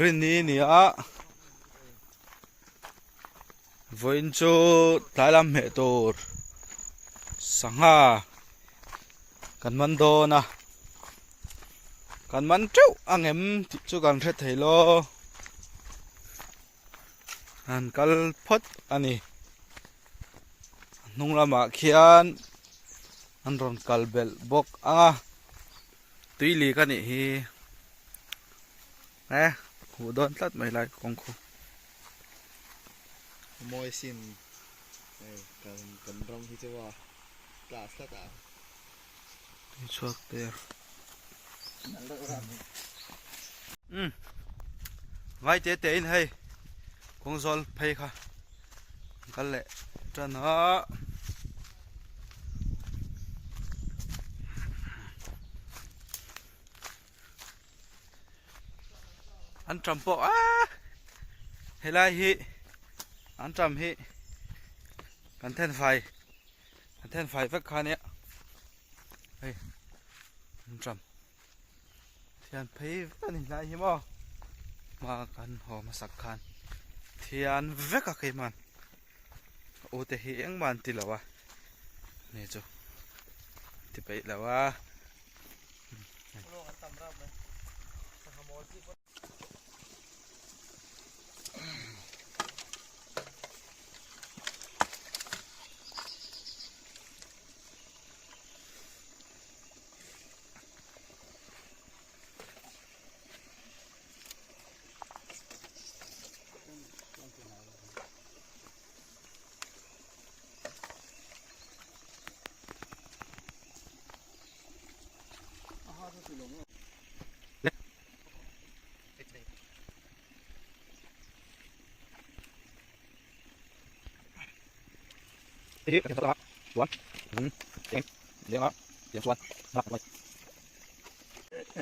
Rinni ni a vawiin chu tlai lam hmeh tur sangha kan man dawn a kan man teuh ang em tih chu kan hre thei lo an kal phawt a ni a hnung lamah khian an rawn kal belh bawk ang a tui li ka nih hi e huh dawn tlat mai lai kawng khu mawi sin hei kan kan ram hi chu a class tlat a tui chhuak der um vai te te in hei kawng zawl phei kha kal leh tan a. An ṭam pawh aaa helai hi an ṭam hi kan then fai kan then fai vek kha ania hei an ṭam thian phei vek a ni hlai hi maw hma kan haw hmasak khan thian vek a keimah u te hi engmah an ti lo a ni chu ti peih lo a.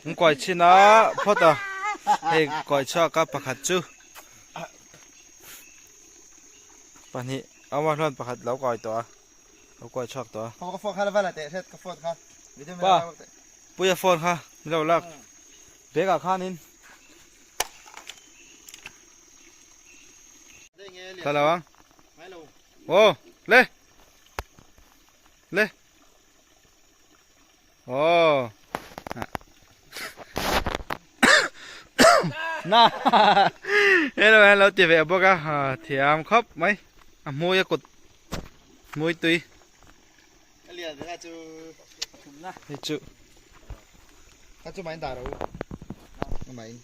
An kawi chhin a phawt a hei kawi chhuak a pakhat chu pahnih a awm a hluan pakhat lo kawi tawh a lo kawi chhuak tawh a. Ka phone kha la va la teh hret ka phone kha Pa Puia phone kha min lo lak bag ah khanin Tha lo ang Aw le le Aw Na Hello hello ti ve bawk a thiam khawp mai a hmui a kut hmui tui Hei chu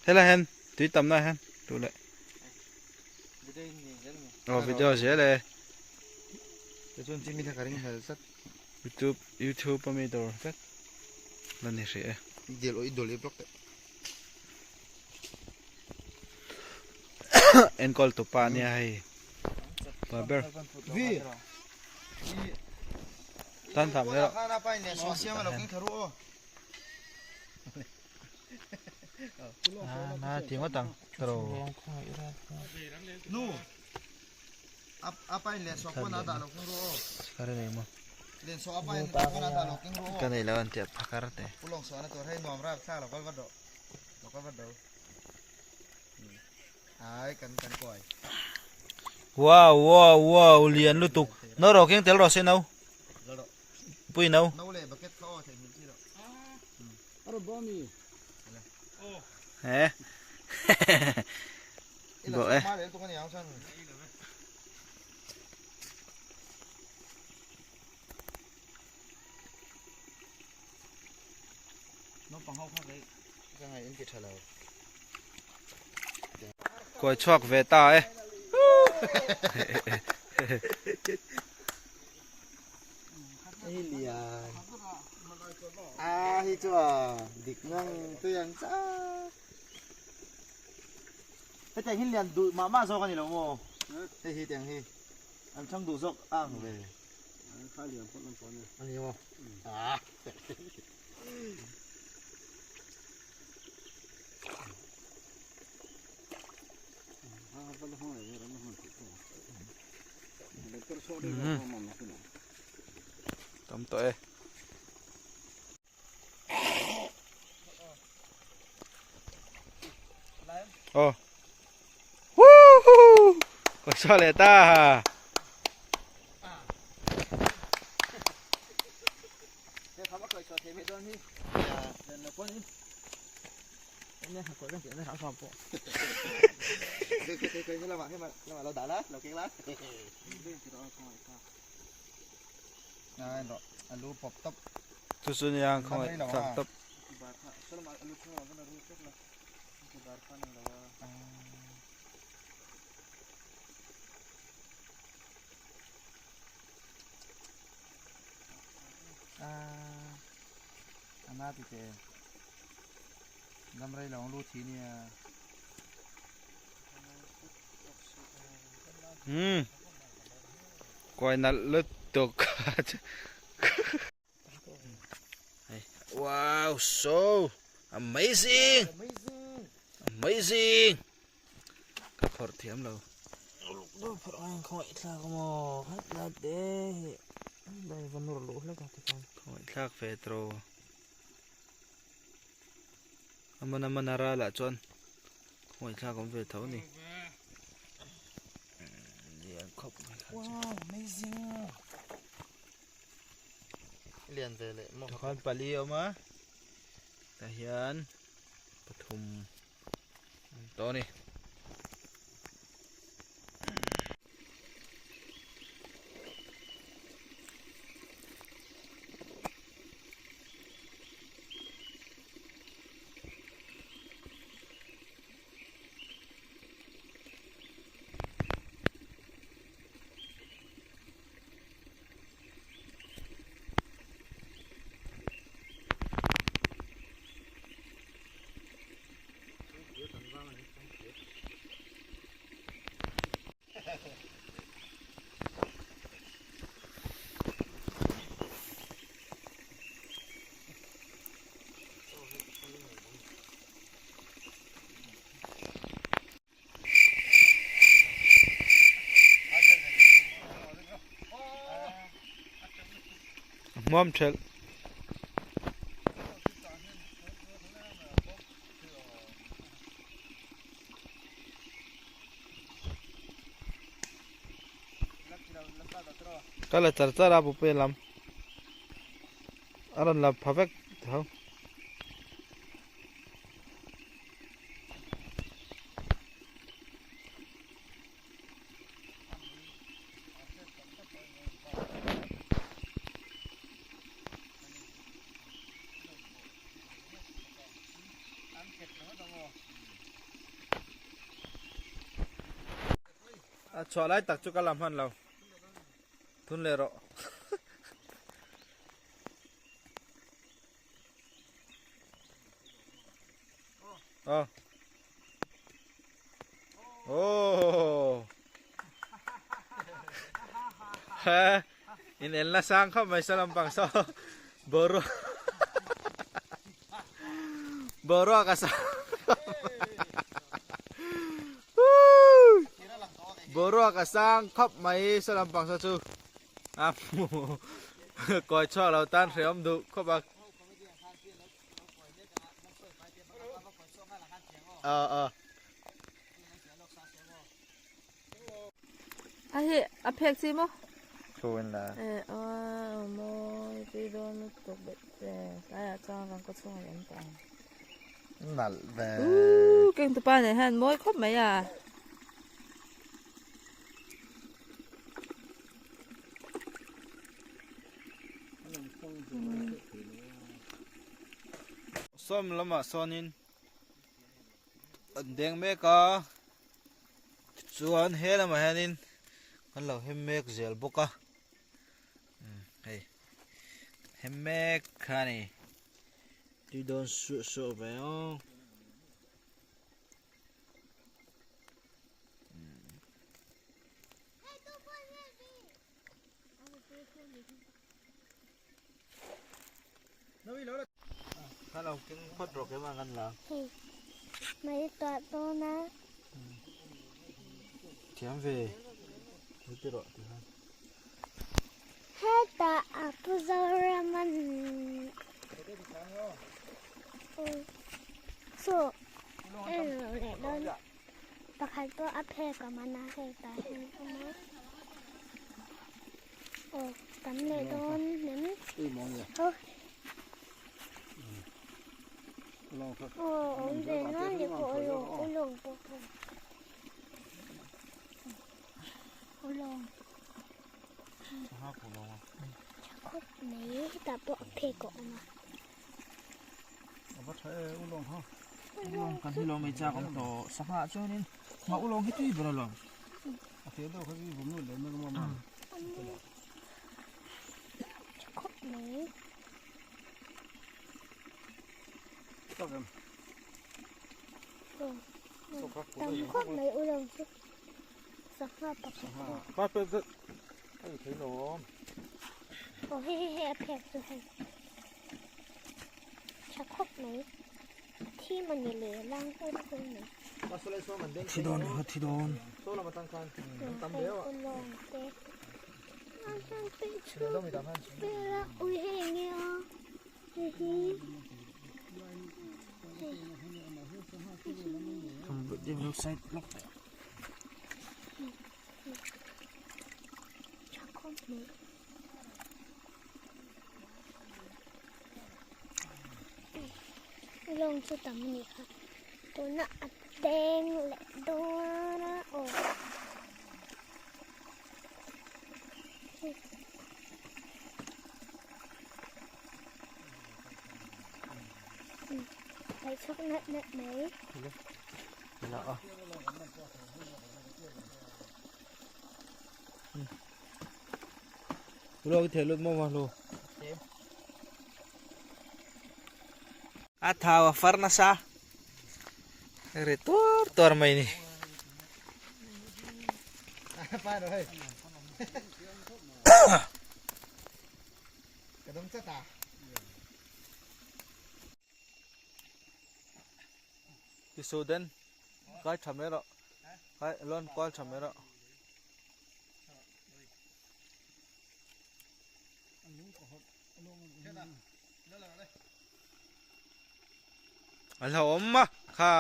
Helai hian tui tam na hian duh leh Aw video zel e YouTube YouTube a mi dawr vek la ni hrih e. Enkawl tu pa ania hei pa ber. Tan tham hle rawh. Na ti ngawt ang tro. Ka nei lo an tia phakar te. Wow wow wow lian lutuk no rawh keng tel rawh se no pui no he bo e Kawi chhuak ve ta e. Lian. A hi chu a dik ngang tui ang cha. Hetiang hi lian duh mah mah zawk a ni lo maw? Hei hi tiang hi an chhang duh zawk a ang ve. A ni maw? Ah. Tam tawh e. Aw. Woohoo! Ka chhuak leh ta. Chu chu nia khawngaih thlak tawp. Umm kawi nalh lutuk wow so amazing amazing ka phawrh thiam lo khawngaih thlak ve tawh a man a man a ral ah chuan khawngaih thlak awm ve tho a ni lian khawp mai kha chu lian ve leh maw tikhan pali a awm a tah hian pathum tawh a ni. Hmuam thelh. Ka la char char a pupuia lam a rawn la pha vek tho. A chhuah lai tak chu ka la hman lo thun leh rawh. Aw. Oh. Ha. In en la sang khawp mai saw lampang saw boruak boruak a sang boruak a sang khawp mai saw lampang saw chu a hmu kawi chhuak lo tan hreawm duh khawp a. A hi a phek chi maw? Thu in la. E aw mawi tui dawn lutuk bet che tlaiah chuan rangkaw chhungah i awm tawh ang. Nalh ve. Ooh keng tupa nen hian mawi khawp mai a. Sawm lamah sawnin an deng mek a chuan he lamah hianin kan lo hem mek zel bawk a hei hem mek kha a ni tui dawn suah suah ve aw. Thiam ve ti rawh ti khan. Hetah a pu Zoraman chu. En lo leh dawn pakhat pawh a phek a man a hei tah hian a awm a aw tam leh dawn nem aw aw awm ve nual ni pawh ulawng ulawng pawh kha ulawng tha khawp mai hetah pawh a phek a awm a. A va tha e ulawng ha. Ulawng kan hi lo mai chak awm tawh sangha chuanin ma ulawng hi tui ber alawm. A te deuh kha chu vum lut leh mai ka mama. Tha khawp mai. Tak em. Tam khawp mai ulawng chu sangha pakhat. Pa pe zet. Ai thei lawm. Aw hei hei hei a phek chu hei. Tha khawp mai. A thim a ni le lang hur hur mai. Thi dawn a thi dawn. Hei ulawng te. A hian peh chhung vel a ui hei enge a hei hi hei hei. Tha khawp mai. Lawng chu tam a ni kha tuna a deng leh dawn a aw paih chhuak nalh nalh mai. Lo thei lut maw ma lo. A thau a far nasa. Ri tuar tuar mai ni. Ti den kai tha mai rawh. Kai lon kual tha mai rawh. A hlauhawm a kha.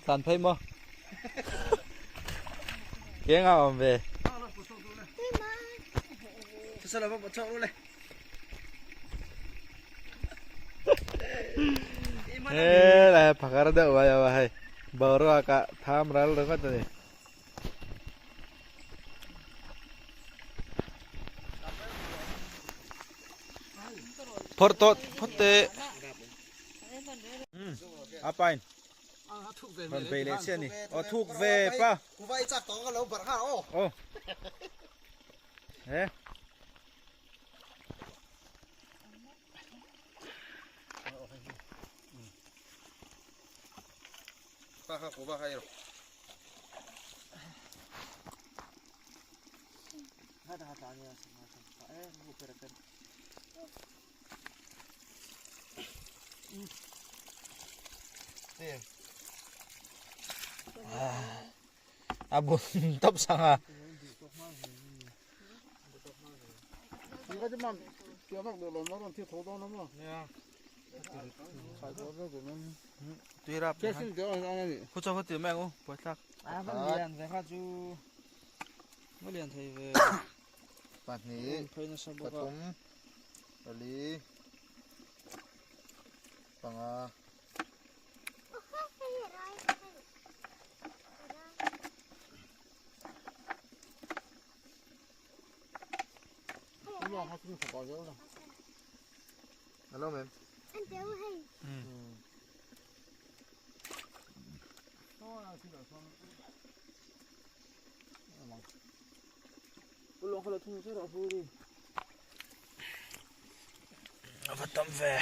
Tlan phei maw? Ke nga awm ve. He lai phakar deuh mai a hei boruak ah tham ral ringawt a ni. Phawrh tawh phawt teh. A pain. Rawn bei leh chiah a ni. Aw thuk ve pa. Aw. He. A bun tawp sang a. Tui rap khu cho khu ti mai ang u buai thlak. A van lian ve kha chu va lian thei ve. Pahnih, pathum, pali, panga. Hello ma'am. Va tam ve.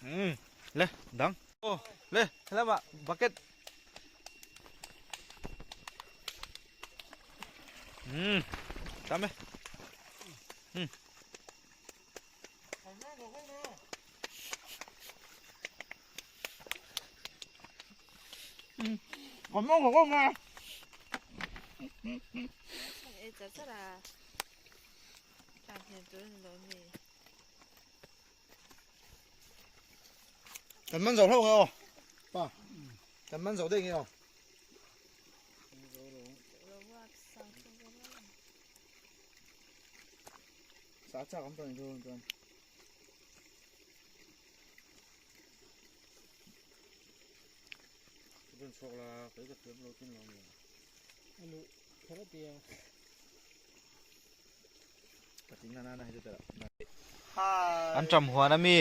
Um le dang. Aw le helama bucket. Um tam e. Um. Kan man zo hlauh nge aw pa kan man zo daih nge aw. Sa chak an tawh ni chuan. Chuan chhuak la kei ka thiam lo tin lo ni. Alu kher a tia. An ṭam huan a mi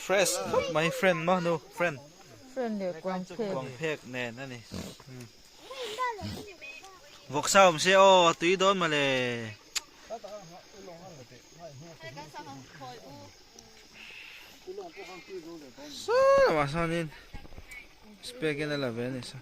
fresh khawp mai friend maw nu friend Friend leh kuang phek. Kuang phek nen a ni. Vawksa awm se aw a tui dawn mawle. Saw lamah sawnin spec in a la ve a ni saw.